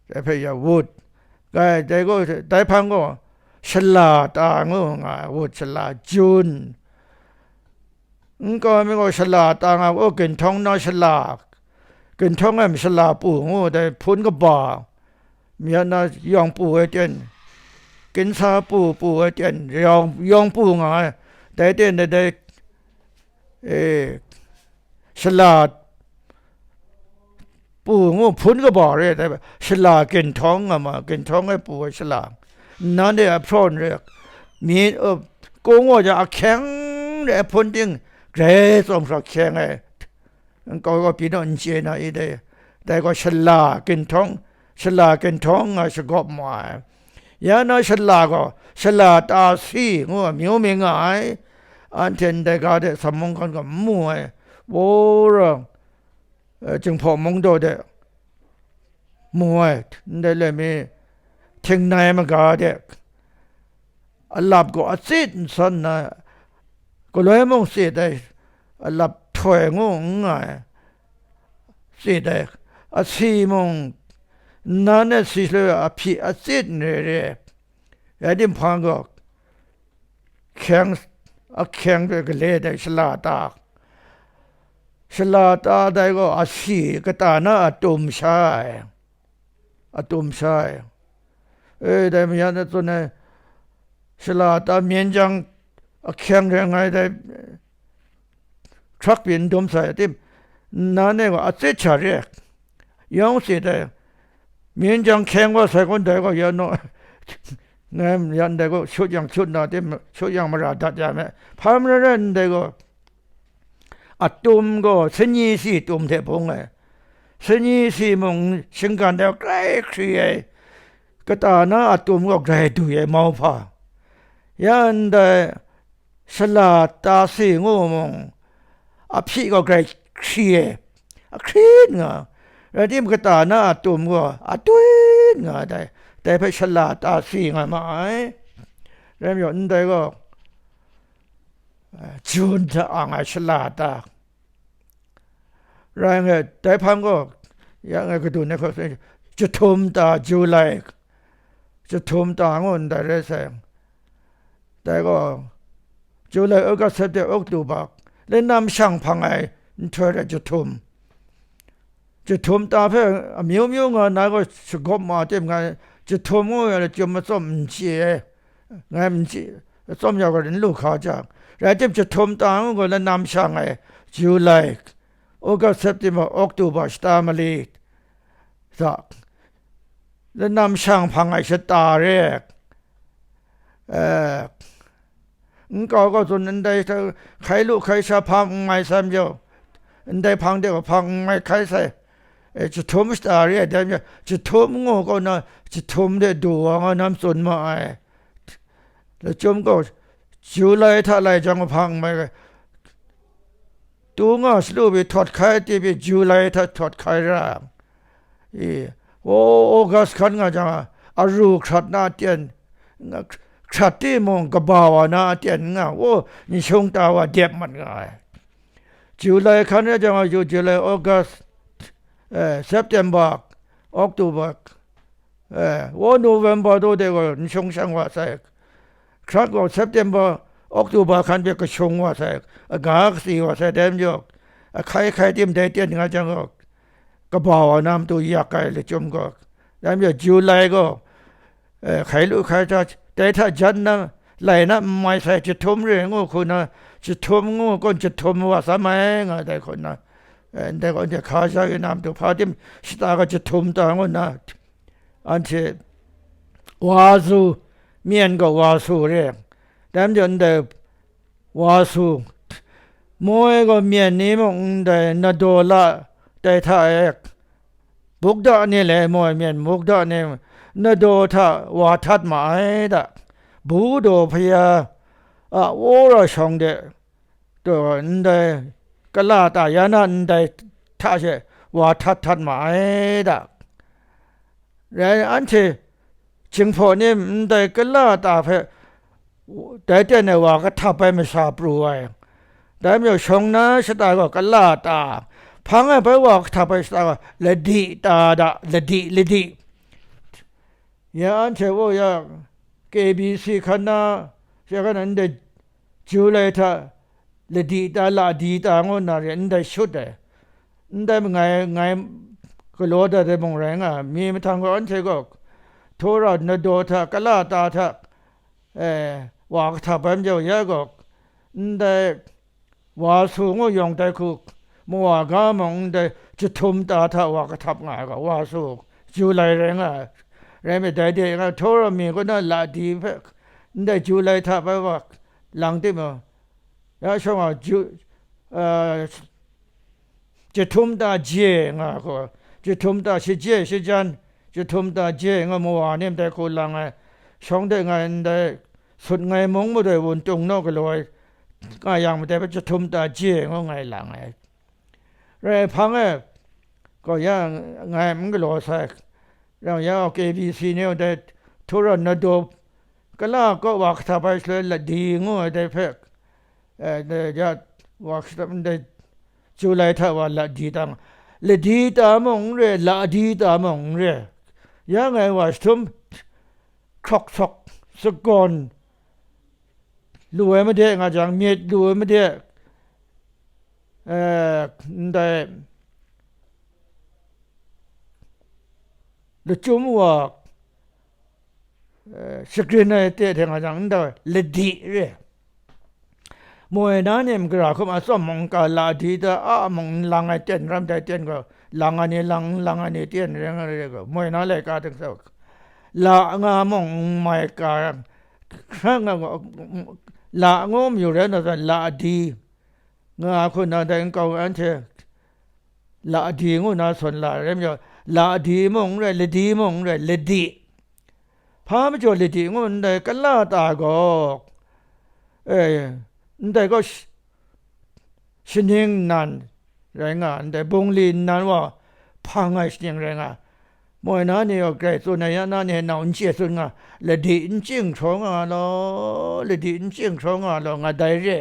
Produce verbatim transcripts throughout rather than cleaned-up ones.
Dai hpe ya wut, dai, dai gaw, dai hpang gaw, shala ta ngu nga ai, wut shala, jun. Nkau mi gaw shala ta nga, o, ginhtawng na shala, ginhtawng e mashala pu ngu, dai hpun kaba, mi na yawng pu ai ten, ginsa pu, pu ai ten, yawng, yawng pu nga ai, dai ten, dai, dai, e, shala pu ngu hpun kaba re, dai shala ginhtawng nga ma, ginhtawng e pu ai shala, nnan de a hprawn re, mi, uh, kung wa ja ahkyeng re, hpun ting grai tsawm hkra hkyeng ai, nkau gaw pyi naw n chye na i dai, dai gaw shala ginhtawng, shala ginhtawng nga shagawp ma ai. Ya na shala gaw, shala ta si ngu amyu mi nga ai. Anhte ndai ga de Samawng hkan gaw n mu ai. Wora, eh, Jinghpaw Mungdaw de mu ai. Ndai le mi, htingnai maga de, alap gaw atsit nsan na, galoi mung tsit ai, alap htoi ngu n nga ai, tsit ai, asi mung nnan e si shaloi ahpyi atsit n re re, rai tim hpang gaw, hkyeng, ahkyeng hpe gale dai shala ta, shala ta dai gaw asi kata na atum sha ai, atum sha ai. E, dai mayat na tsun ai, shala ta myen jang ahkyeng rai ngai dai, hkrak byin dum sai, tim, nnan e gaw atsit sha re, yawng si dai, myen jang hkyeng wa sai kun dai gaw ya naw, ngai yan dai gaw shut yang shut na, tim, shut yang mara dat ya me, hpa marai rai ndai gaw, atum gaw sanyi si tum hte bung ai, sanyi si mung shinggan dai grai hkri ai, kata na atum gaw grai du ai mauhpa, ya ndai shala ta si ngu mung, ahpyi gaw grai hkri ai, ahkrit nga, rai tim, kata na atum gaw atut nga dai, dai hpe shala ta si nga ma ai. Rai majaw, ndai gaw, eh, Jun hta ang ai shala ta, rai ngai, dai hpang gaw, ya ngai kadun ai hkaw, jahtum ta, July, jahtum ta ngu ndai rai sai. Dai gaw, July, August, September, October, lanam shang hpang ai nhtoi rai jahtum. Jahtum ta hpe amyu myu nga na gaw shagawp ma tim ngai, jahtum ngu ai chyum matsawm n chye ai, ngai n chye, atsawm ya gaw n lu hka jang, rai tim, jahtum ta ngu gaw lanam shang ai, July, August, September, October, shata mali, sa, lanam shang hpang ai shata re, eh, nkau gaw tsun, ndai hta hkai lu hkai sha hpang n mai sai majaw, ndai hpang de gaw hpang n mai hkai sai, eh, jahtum shata re ai, dai majaw, jahtum ngu kaw na, jahtum de du wa nga nam tsun ma ai. Lachyum gaw, July hta lai jang hpang n mai, tu nga salu pyi htawt hkai, ti pyi July hta htawt hkai ra, i, o, August hkan nga jang, aru hkrat na aten, nga, hkrat timung kaba wa na aten nga, o, nshung ta wa dep mat nga ai. July hkan rai jang, Ju-, July, August, eh, September, October, eh, o, November daw de gaw nshung shang wa sai. Hkrat gaw September, October hkan hpe kashung wa sai, aga kasi wa sai, dai majaw, ahkai hkai tim dai ten nga jang gaw, kaba wa na matu yak ai lachyum gaw, dai majaw, July gaw, eh, hkai lu hkai hta, dai hta jan na, lai na n mai sai, jahtum re ngu hku na, jahtum ngu kun jahtum wa sam ai nga dai hku na, eh, ndai gaw, ndai hka sha yu na matu hpa tim shata gaw jahtum ta ngu na, anhte wa su, myen gaw wa su re, dai majaw ndai wa su, moi gaw myen ni mung ndai nadaw la, dai hta e, bukda ni le moi myen bukda ni, nadaw hta wa htat ma ai da, bu daw hpaya a wora shawng de, taw ndai kala ta ya na ndai hta she wa htat htat ma ai da. Rai anhte Jinghpaw ni ndai kala ta hpe dai ten ai wa kahtap ai masha pru ai. Dai majaw shawng na shata gaw kala ta, hpang e bai wa kahtap ai shata gaw ladi ta da, ladi, ladi. Ya anhte wo ya, K B C hkan na, ya hkan na ndai Julai hta ladi ta, ladi ta ngu nna re ndai shut ai. Ndai ngai, ngai galaw dat ai mung rai nga, mi mahtang gaw anhte gaw Tora nadaw hta, kala ta hta, eh, wa kahtap ai majaw ya gaw, ndai wa su ngu yawng dai hku, mawa ga mung ndai jahtum ta hta wa kahtap nga ai gaw, wa su, Julai rai nga ai. Rai me, dai de nga, Tora mi kaw na ladi hpe, ndai Julai hta bai wa lang timung, ya shawng a, Ju-, eh, jahtum ta je nga gaw, jahtum ta shaje shajan, jahtum ta je nga mawa ni ndai hku lang ai, shawng de ngai ndai sut ngai mung madoi wun tung naw galaw ai nga yang, madai hpe jahtum ta je ngu ngai lang ai. Rai hpang e, gaw ya ngai n galaw sai, rau ya K B C ni ndai Tora nadaw kala kaw wa kahtap ai shaloi ladi ngu ai dai hpe, eh, dai ya wa kahtap ndai Julai hta wa ladi ta nga, ladi ta mung n re, ladi ta mung n re, ya ngai wa jahtum hkrawk sawk sagawn lu ai made nga jang, myit lu ai made, eh, ndai lachyum wa, eh, shagrin ai te hte nga jang, ndai ladi re. Moi na ni magara hkum atsawm mung ka, ladi ta a mung n lang ai ten ram dai ten gaw, lang ai ni lang, n lang ai ni ten rai nga re gaw, moi na laika ting sa, la nga mung n mai ka, hkra nga gaw, la ngu mayu rai na zawn, ladi nga hku na dai nkau anhte ladi ngu na sawn la ai rai majaw, ladi mung n rai, ladi mung n rai, ladi. Hpa majaw ladi ngu ndai kala ta gaw, eh, ndai gaw sh-, shaning nnan rai nga, ndai bungli nnan wa hpang ai shaning rai nga. Moi na ni gaw grai tsun ai ya, na ni nau n chye tsun nga, ladi n ching hkraw nga law, ladi n ching hkraw nga law, nga dai re.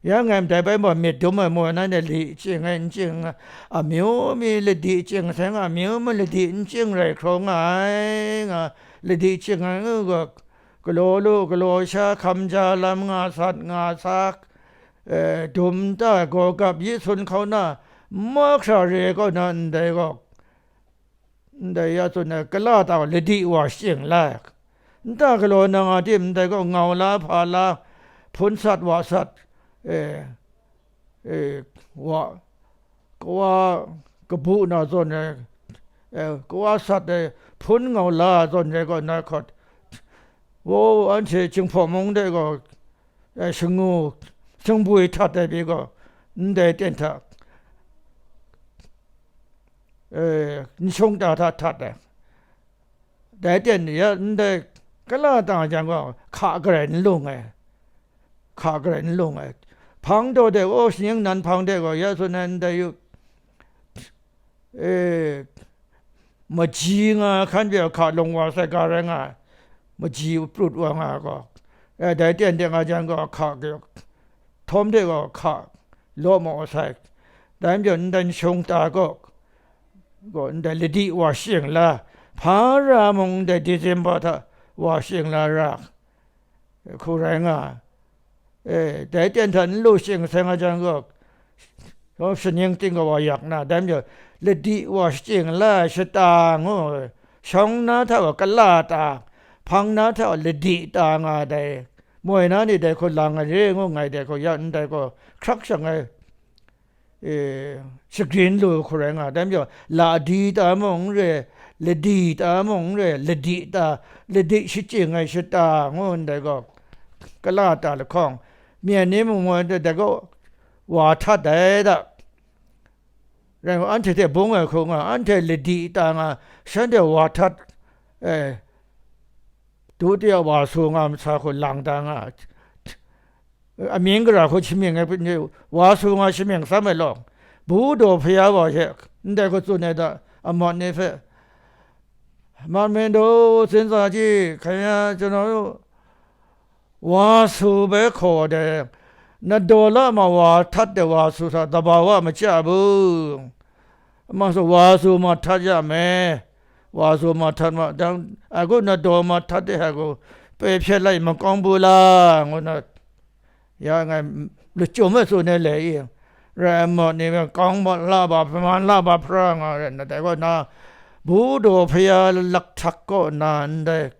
Ya ngai ndai bai maw myit dum ai moi na ni ladi ching ai n ching nga, amyu mi ladi ching sai nga, amyu mi ladi n ching rai hkraw nga ai nga, ladi ching ai ngu ga, galaw lu, galaw sha, hkam ja lam, nga sat, nga sak, eh, dum ta, gaw gap yi sun hkau na, mahkra re kaw na ndai gaw, ndai ya tsun ai, kala ta ladi wa shachyen la ai. Nta galaw na nga tim, ndai gaw ngau la, hpa la, hpun sat, wa sat, eh, eh, wa, kawa kabu na zawn ai, eh, kawa sat ai hpun ngau la zawn ai gaw na hkawt, wo, anhte Jinghpaw mung de gaw, eh, shangu, shangbwi htat ai pyi gaw, ndai ten hta, eh, n shung ta hta htat ai. Dai ten ya ndai kala ta jang gaw, hka garai n lung ai, hka garai n lung ai. Hpang daw de, o, shaning nan hpang de gaw, ya tsun ai ndai yu, e, maji nga hkan pyi hka lung wa sai ga rai nga ai, maji prut wa nga ai gaw, e, dai ten de nga jang gaw, hka hkawm de gaw, hka law maw sai, dai majaw ndai shung ta gaw, gaw ndai ladi wa shachyen la, hpa ra mung ndai December hta wa shachyen la ra, hku rai nga ai. E, dai ten hta n lu shachyen sai nga jang gaw, shaning ting gaw wa yak na, dai majaw ladi wa shachyen la ai shata ngu, shawng na hta wa kala ta, hpang na hta wa ladi ta nga ai dai, moi na ni dai hku lang ai re ngu ngai dai hku ya ndai gaw hkrak shang ai, e, shagrin lu hku rai nga ai. Dai majaw, ladi ta mung n re, ladi ta mung n re, ladi ta, ladi shachyen ai shata ngu ndai gaw, kala ta lahkawng, myen ni mung moi dai gaw wa htat dai da. Rai ngu, anhte hte bung ai hku nga, anhte ladi ta nga, shanhte wa htat, e, dutiya wa su nga ai masha hku lang da nga, amying gara hku shamying ai, wa su nga shamying tsam ai lawng, Budaw Hpaya wa hte ndai hku tsun ai da, amat ni hpe, မတ်မင်းတို့ စဉ်းစားကြည့်ခင်ဗျာ ကျွန်တော်တို့ ဝါဆိုပဲခေါ်တယ်။ နှစ်ဒေါ်လာမှ ဝါထပ်တယ် ဝါဆိုတာ သဘာဝမကျဘူး။ အမှန်ဆို ဝါဆိုမှ ထပ်ရမယ်။ wa su ma htat ma, dang, a gu na daw ma htat de, a gu poi hpyet lai makawng bu la, ngu na, ya ngai lachyum ai tsun ai le i, rai ai maw ni, kawng ma la ba, hpaman la ba hpra nga rai na, dai gaw na, Budaw Hpaya lakhtak kaw na ndai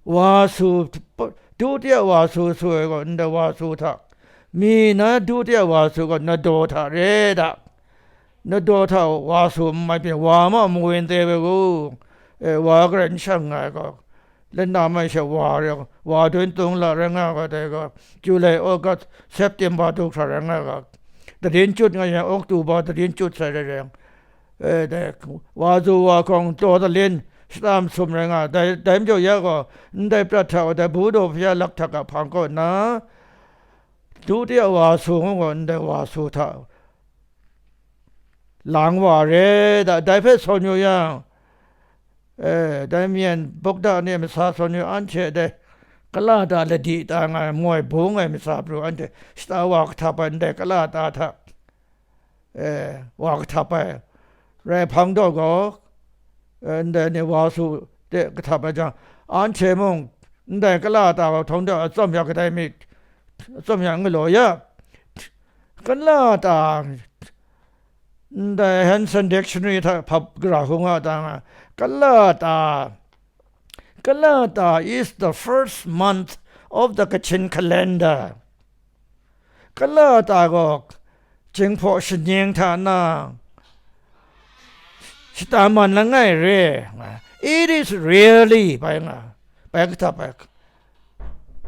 wa su, dutiya wa su su ai gaw, ndai wa su hta, mi na dutiya wa su gaw, na daw hta re da, na daw hta wa su n mai pyi, wa ma mawen te ai gu, e, wa garai n shang nga ai gaw, lana mai she wa re, wa dun tung la rai nga ga, dai ga, July, August, September du hkra rai nga ga, darin chyut nga yang, October darin chyut sai rai rai yang, e, dai, wa zu wa hkawng taw dalin, shata masum rai nga, dai, dai majaw ya gaw, ndai prat hta wa dai Budaw Hpaya lakhtak a hpang kaw nna, dutiya wa su ngu gaw, ndai wa su hta lang wa re da, dai hpe sawn yu yang, e, dai myen bukda ni masa sawn yu, anhte dai kala ta ladi ta nga ai, moi bung ai masa pru, anhte shata wa kahtap ai ndai kala ta hta, e, wa kahtap ai rai hpang daw gaw, e, ndai ni wa su de kahtap ai jang, anhte mung ndai kala ta gaw htawng daw atsawm ya kadai mi, atsawm ya n galaw ya, kala ta, ndai Hanson Dictionary hta hpap gara hkrum nga ta nga, kala ta, kala ta is the first month of the Kachin calendar. Kala ta gaw Jinghpaw shaning hta na shata man langai re. It is really, bai nga, bai kahtap ai.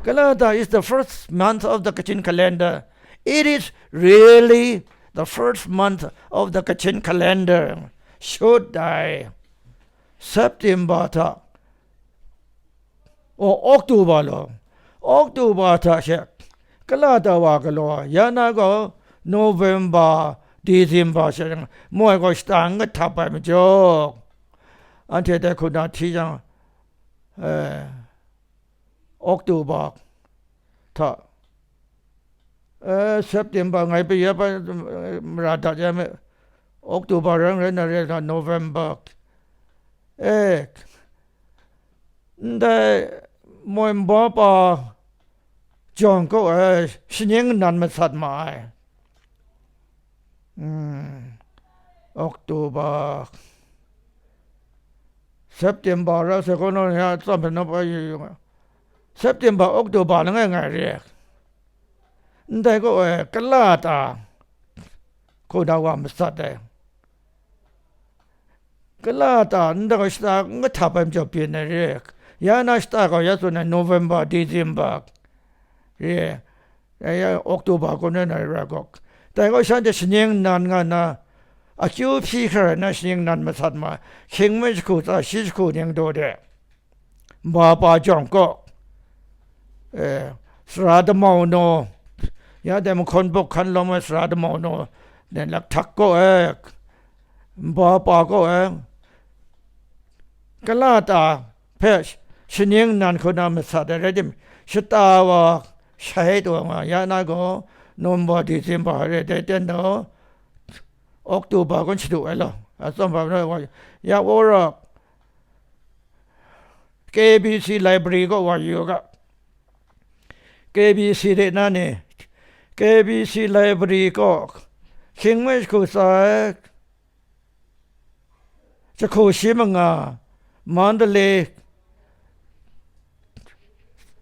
Kala ta is the first month of the Kachin calendar. It is really the first month of the Kachin calendar. Should I? September hta, oh, October law, October hta she kala ta wa galaw, ya na gaw November, December she, moi gaw shata n kahtap ai majaw, anhte dai hku na hti yang, eh, October hta, eh, September ngai pyi ya pa, eh, mara dat ya me, October rai rai na rai na November, eh, ndai moi nba pa jawng kaw ai shaning nnan masat ma ai. Hmm. October, September ra se kono ya tsam na pa yu yu nga. September, October langai ngai re. Ndai gaw, eh, kala ta hku na wa masat ai. Kala ta ndai gaw shata n kahtap ai majaw byin ai re. Ya na shata gaw ya tsun ai November, December re. Ya, ya, October kun rai na rai gaw. Dai gaw shanhte shaning nnan nga na, akyu hpyi hkra rai na shaning nnan masat ma, hkying mi jahku tsa shi jahku ning daw de, nba pa jawng kaw, eh, sara damau naw, ya dai mahkawn buk hkan lawm ai sara damau naw, nen lakhtak kaw ai, nba pa kaw ai, kala ta hpe shaning nnan hku na masat ai rai tim, shata wa shai taw nga ya na gaw, November, December re, dai ten daw, October kun shadu ai law, atsawm hpa na wa, ya wora, K B C library kaw wa yu ga, K B C re na ni, K B C library kaw hkying mi jahku tsa ai, jahku shi manga, Mandalay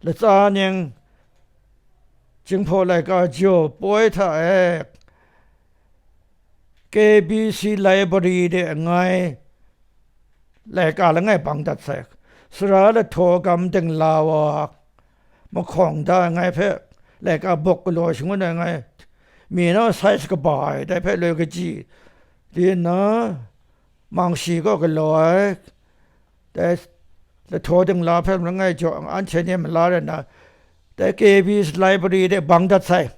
latsa ning, Jinghpaw laika jaw poi hta e, K B C library de ngai laika langai bang dat sai. Sara lahtaw gam dingla wa, mahkawng da ai ngai hpe laika buk galaw shangun ai ngai, mi naw sai shakaba ai, dai hpe loi kaji di nna, mangshi kaw galaw ai, dai lahtaw dingla hpe langai jaw anhte ni mala rai nna, dai K B C library de bang dat sai.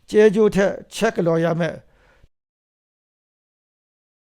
Chyeju hte check galaw ya me,